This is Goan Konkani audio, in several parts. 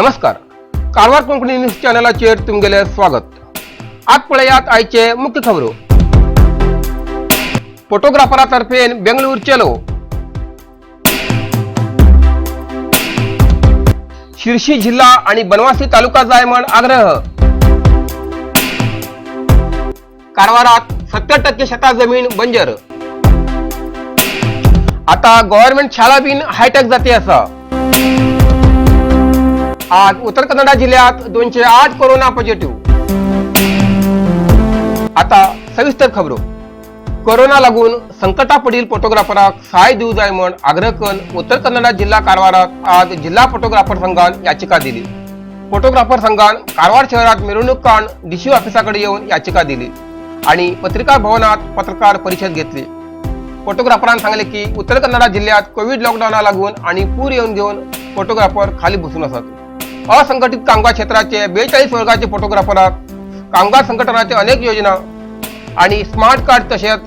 नमस्कार, कारवार कोंकणी न्यूज चॅनलाचेर तुमगेलें स्वागत. आज पळयात आयचे मुख्य खबरो. फोटोग्राफरा तर्फेन बेंगळूर चलो. शिर्शी जिल्हा आणि बनवासी तालुका जाय म्हण आग्रह. कारवारात 70% शेता जमीन बंजर. आता गव्हर्नमेंट शाळा बिन हायटेक जाती असा. आज उत्तर कन्नडा जिल्ह्यात 208 कोरोना पॉझिटिव्ह. आता सविस्तर खबरो. कोरोना लागून संकटा पडील फोटोग्राफराक सहाय दिवं जाय म्हण आग्रह करून उत्तर कन्नडा जिल्हा कारवारात आज जिल्हा फोटोग्राफर संघान याचिका दिली. फोटोग्राफर संघान कारवार शहरात मिरवणूक काढून डीसी ऑफिसाकडे येऊन याचिका दिली आणि पत्रिका भवनात पत्रकार परिषद घेतली. फोटोग्राफरान सांगले की उत्तर कन्नडा जिल्ह्यात कोविड लॉकडाऊना लागून आणि पूर येऊन घेऊन फोटोग्राफर खाली बसून असत. असंघटित कामगार क्षेत्राचे 42 वर्गाचे फोटोग्राफराक कामगार संघटनाचे अनेक योजना आणि स्मार्ट कार्ड तशेंच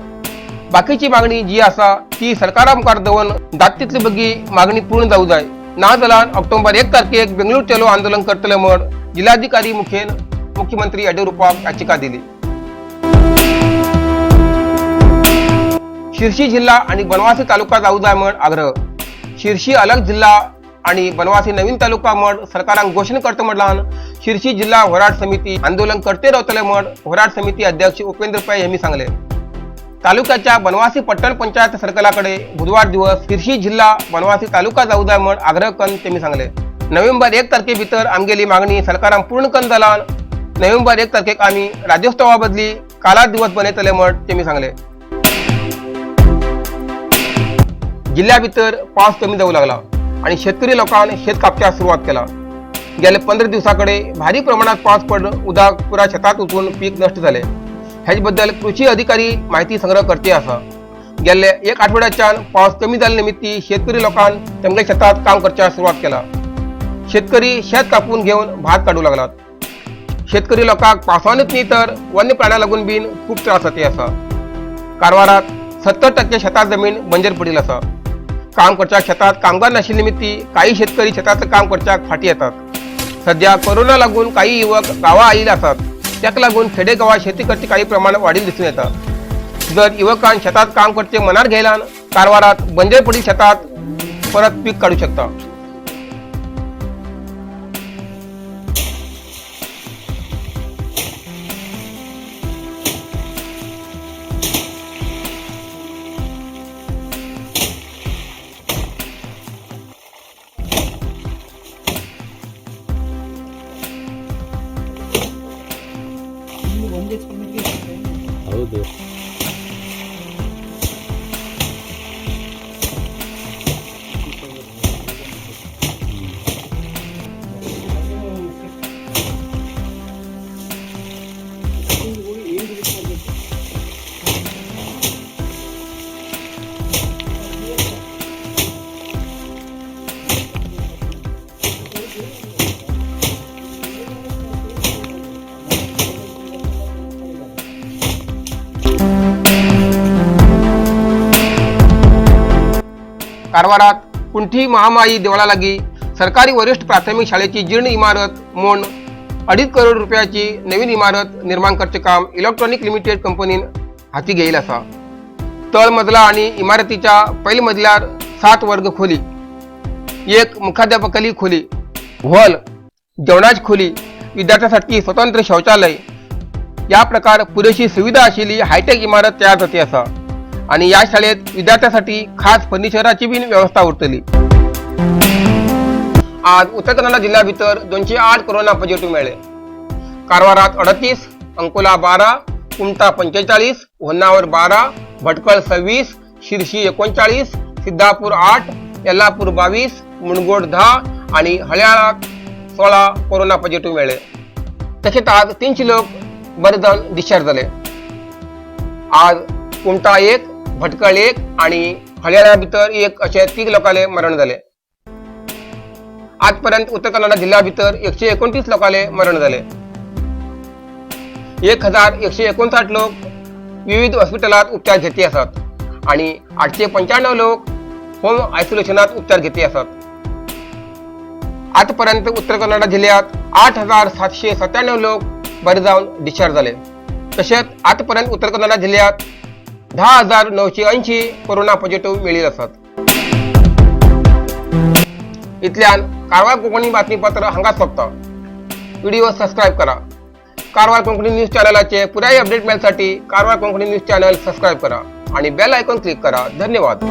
बाकीची मागणी जी आसा ती सरकारा मुखार दवरून जाता तितली बेगी मागणी पूर्ण जावं जाय, ना जाल्यार ऑक्टोबर 1 तारखेक बेंगळूर चलो आंदोलन करतले म्हण जिल्हाधिकारी मुखेल मुख्यमंत्री येडियुरप्पाक याचिका दिली. शिर्शी जिल्हा आणि बनवासी तालुका जाऊ जाय म्हण आग्रह. शिर्शी अलग जिल्हा आणि बनवासी नवीन तालुका म्हण सरकारान घोषणा करता म्हटल्यान शिर्शी जिल्हा होराट समिती आंदोलन करते रावतले म्हण होराट समिती अध्यक्ष उपेंद्र पै यांनी सांगले. तालुक्याच्या बनवासी पट्टण पंचायत सर्कलाकडे बुधवार दिवस शिर्शी जिल्हा बनवासी तालुका जाऊ जाय म्हण आग्रह करून त्यांनी सांगले. नोव्हेंबर 1 तारखे भितर आमगेली मागणी सरकारान पूर्ण करून जाल्यार नोव्हेंबर 1 तारखेक आमी राज्योत्सवा बदली काला दिवस बनयतले म्हण त्यांनी सांगले. जिल्ह्या भितर पावस कमी जाऊ लागला आणि शेतकरी लोकांनी शेत कापच्याक सुरवात केला. गेल्या 15 दिवसाकडे भारी प्रमाणात पाऊस पडून उदक पुरा शेतात उतरून पीक नष्ट झाले. ह्याचे बद्दल कृषी अधिकारी माहिती संग्रह करते आसा. गेल्ले एक आठवड्याच्यान पावस कमी जाल्ले निमित्ती शेतकरी लोकांन तेमगे शेतात काम करच्याक सुरवात केला. शेतकरी शेत कापून घेवन भात काडूं लागलात. शेतकरी लोकांक पावसानूच न्ही तर वन्य प्राण्या लागून बीन खूब त्रास जाती आसा. कारवारात 70% शेतात जमीन बंजर पडिल्ली आसा. काम करच्याक शेतात कामगार नाशिल्ले निमित्ती काही शेतकरी शेतातलं काम करच्याक फाटी येतात. सध्या कोरोना लागून काही युवक गांवा आयिल्ले आसात. ताका लागून खेडेगावात शेती करचे काही प्रमाण वाडिल्लें दिसून येता. जर युवकान शेतात काम करचे मनार घेयल्यान कारवारात बंजर पडिल्ल्या शेतात परत पीक काडू शकता. ಒಂದೇ ಕಮ್ಯುನಿಕೇಶನ್. ಹೌದು. ಏನು ರಿಲೀಸ್ ಮಾಡಬೇಕು? कारवारात कुंठी महामाई देवळा लागीं सरकारी वरिष्ठ प्राथमिक शाळेची जीर्ण इमारत म्हूण 2.5 करोड रुपयाची नवीन इमारत निर्माण करचे काम इलेक्ट्रॉनिक लिमिटेड कंपनीन हाती घेईल आसा. तळ मजला आणि इमारतीच्या पहिल्या मजल्यार 7 वर्ग खोली, एक मुख्याध्यापकाली खोली, हॉल, जेवणाची खोली, विद्यार्थ्यांसाठी स्वतंत्र शौचालय या प्रकार पुरेशी सुविधा आशिल्ली हायटेक इमारत तयार जाती आसा आणि या शाळेत विद्यार्थ्यांसाठी खास फर्निचराची बी व्यवस्था उरतली. आज उत्तर कन्नडा जिल्ह्या भितर 208 कोरोना पॉझिटिव्ह मेळ्ळे. कारवारात 38, अंकोला 12, कुमठा 45, होन्नावर 12, भटकळ 26, शिर्शी 39, सिद्धापूर 8, येल्लापूर 22, मुणगोड 10 आणि हळ्याळात 16 कोरोना पॉझिटिव्ह मेळ्ळे. तशेंच आज 300 लोक बरे जावन डिस्चार्ज जाले. आज कुमठा 1, भटकळ 1 आणि हळ्याळा भितर 1 अशे तीग लोकांले मरण जाले. आजपर्यंत उत्तर कन्नडा जिल्ह्या भितर 129 लोकांले मरण जाले. 1159 लोक विविध हॉस्पिटलात उपचार घेती आसात आणि 895 लोक होम आयसोलेशनात उपचार घेती आसात. आतापर्यंत उत्तर कन्नडा जिल्ह्यात 8797 लोक बरे जावन डिस्चार्ज जाले. तशेंच आतापर्यंत उत्तर कन्नडा जिल्ह्यात 10,980 कोरोना पॉझिटिव्ह मेळिल्ले आसात. इतल्यान कारवार कोंकणी बातमीपत्र हांगाच सोंपता. व्हिडिओ सबस्क्राईब करा. कारवार कोंकणी न्यूज चॅनलाचे पुराय अपडेट मेळसाठी Karwar Konkani news channel subscribe करा आणि बेल आयकॉन क्लिक करा. धन्यवाद.